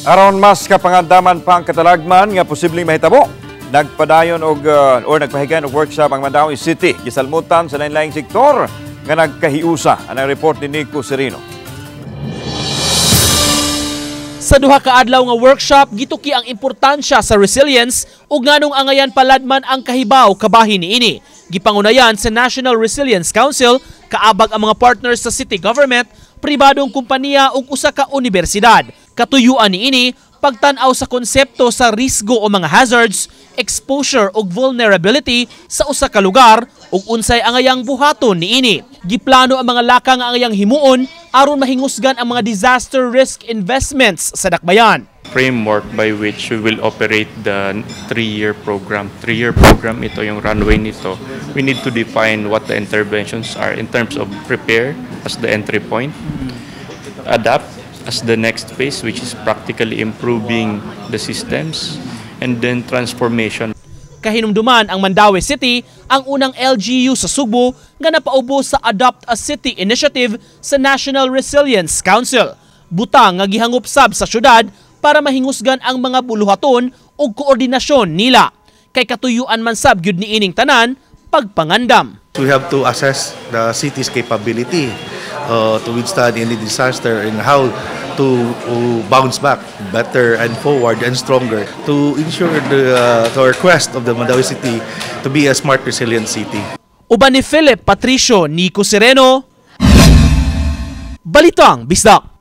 Aron mas kapangandaman pa ang katalagman nga posibleng mahitabo, nagpadayon og or nagpahigayon og workshop ang Mandaue City. Gisalmutan sa lain-laing sektor nga nagkahiusa. Ang report ni Nico Sereno. Sa duha ka adlaw nga workshop, gituki ang importansya sa resilience ug nganong angayan paladman ang kahibaw kabahin niini. Gipangunayan sa National Resilience Council, kaabag ang mga partners sa city government, pribadong kompanya ug usa ka universidad. Katuyuan niini pagtan-aw sa konsepto sa risgo o mga hazards, exposure ug vulnerability sa usa ka lugar ug unsay angayang buhaton niini. Giplano ang mga lakang nga angayang himuon aron mahingusgan ang mga disaster risk investments sa dakbayan. Framework by which we will operate the 3-year program. 3-year program ito, yung runway nito. We need to define what the interventions are in terms of prepare as the entry point, adapt as the next phase, which is practically improving the systems, and then transformation. Kahinumduman ang Mandaue City ang unang LGU sa Sugbo nga napaubo sa Adopt a City Initiative sa National Resilience Council. Butang nga gihangop sab sa syudad para mahingusgan ang mga buluhaton ug koordinasyon nila. Kay katuyuan man sab gyud niining tanan pagpangandam. We have to assess the city's capability to withstand any disaster and how to bounce back better and forward and stronger to ensure to our quest of the Mandaue City to be a smart, resilient city. Uban ni Philip Patricio, Nico Sereno, Balitang Bisdak.